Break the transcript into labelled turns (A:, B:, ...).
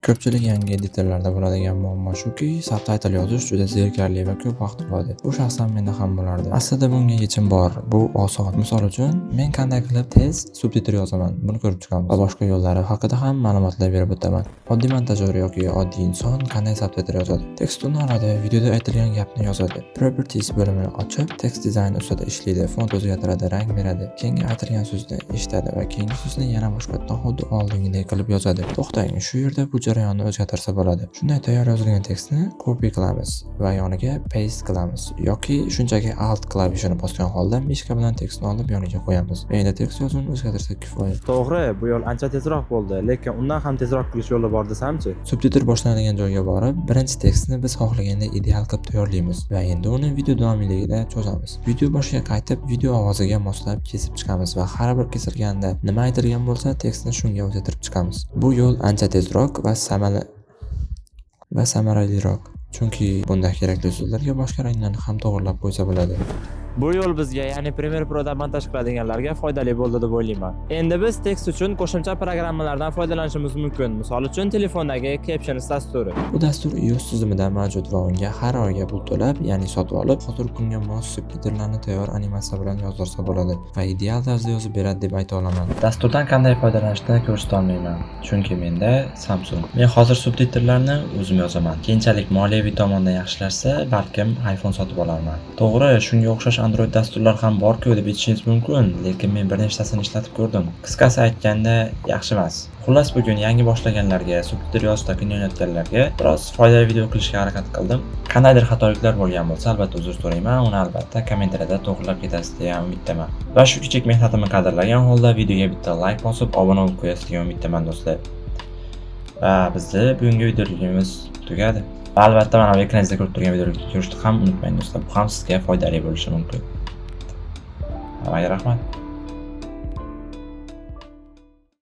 A: Ko'pchilik yangi editorlarda bo'ladigan muammo shuki, subtitle yozish juda zerikarli va ko'p vaqt oladi. Bu shaxsan menda ham bo'lardi. Aslida bunga yechim bor. Bu oson. Misol uchun, men qanday qilib tez subtitr yozaman, buni ko'rib chiqamiz va boshqa yo'llari haqida ham ma'lumotlar berib o'taman. Oddiy montajyor yoki oddiy inson qanday subtitr yozadi? Tekstni oladi, videoda aytilgan gapni yozadi. Properties bo'limini ochib, text design ustida ishlaydi, font o'zgartiradi, rang beradi. Keyingi aytilgan so'zni eshitadi va keyingi so'zni yana boshqatdan, xuddi oldingidek qilib yozadi. To'xtang, shu yerda bu jarayonni o'zgartirsa bo'ladi. Shunday tayyor yozilgan tekstni copy qilamiz va yoniga paste qilamiz yoki shunchaki Alt klavishini bosgan holda мышка bilan tekstni olib yoniga qo'yamiz. Va endi tekst yozuvini o'zgartirsak kifoya.
B: To'g'ri, bu yo'l ancha tezroq bo'ldi, lekin undan ham tezroq qilish yo'li bor desamchi?
A: Subtitr boshlanadigan joyga borib, birinchi tekstni biz xohlagandek ideal qilib tayyorlaymiz va endi uni video davomiyligida cho'zamiz. Video boshiga qaytib, video ovoziga moslab kesib chiqamiz va har bir kesilganda nima aytilgan bo'lsa, tekstni shunga o'zgartirib chiqamiz. Bu yo'l ancha tezroq va samaraliroq. Chunki bunda kerakli so'zlarga boshqa ranglarni ham to'g'irlab qo'ysa bo'ladi.
B: Bu yo'l bizga, ya'ni Premiere Pro'da montaj qiladiganlarga foydali bo'ldi deb o'ylayman. Endi biz tekst uchun qo'shimcha programmalardan foydalanishimiz mumkin. Misol uchun, telefondagi Captions dasturi.
A: Bu dastur iOS tizimida mavjud va unga har oyga pul to'lab, ya'ni sotib olib, hozirgi kunga mos subtitrlarni tayyor animatsiya bilan yozdirsa bo'ladi va ideal tarzda yozib beradi deb ayta olaman. Dasturdan qanday foydalanishni ko'rsata olmayman, chunki menda Samsung. Men hozir subtitrlarni o'zim yozaman. Keyinchalik moliyaviy tomondan yaxshilashsa, balkim iPhone sotib olarman. To'g'ri, shunga o'xshash Android dasturlar ham bor-ku deb aytishingiz mumkin, lekin men bir nechtasini ishlatib ko'rdim. Qisqasi aytganda, yaxshi emas. Xullas, bugun yangi boshlaganlarga, subtitr yozishda qiynayotganlarga biroz foydali video qilishga harakat qildim. Qandaydir xatoliklar bo'lgan bo'lsa, albatta uzr so'rayman, uni albatta kommentariyada to'g'rilab ketasiz degan umiddaman. Va shu kichik mehnatimni qadrlagan holda videoga bitta like bosib, obuna bo'lib qo'yasiz degan umiddaman, do'stlar. Va bizni bugungi videoligimiz tugadi. Va albatta mana bu ekraningizda ko'rib turgan videolikni ko'rishni ham unutmang, do'stlar. Bu ham sizga foydali bo'lishi mumkin. Hammaga rahmat.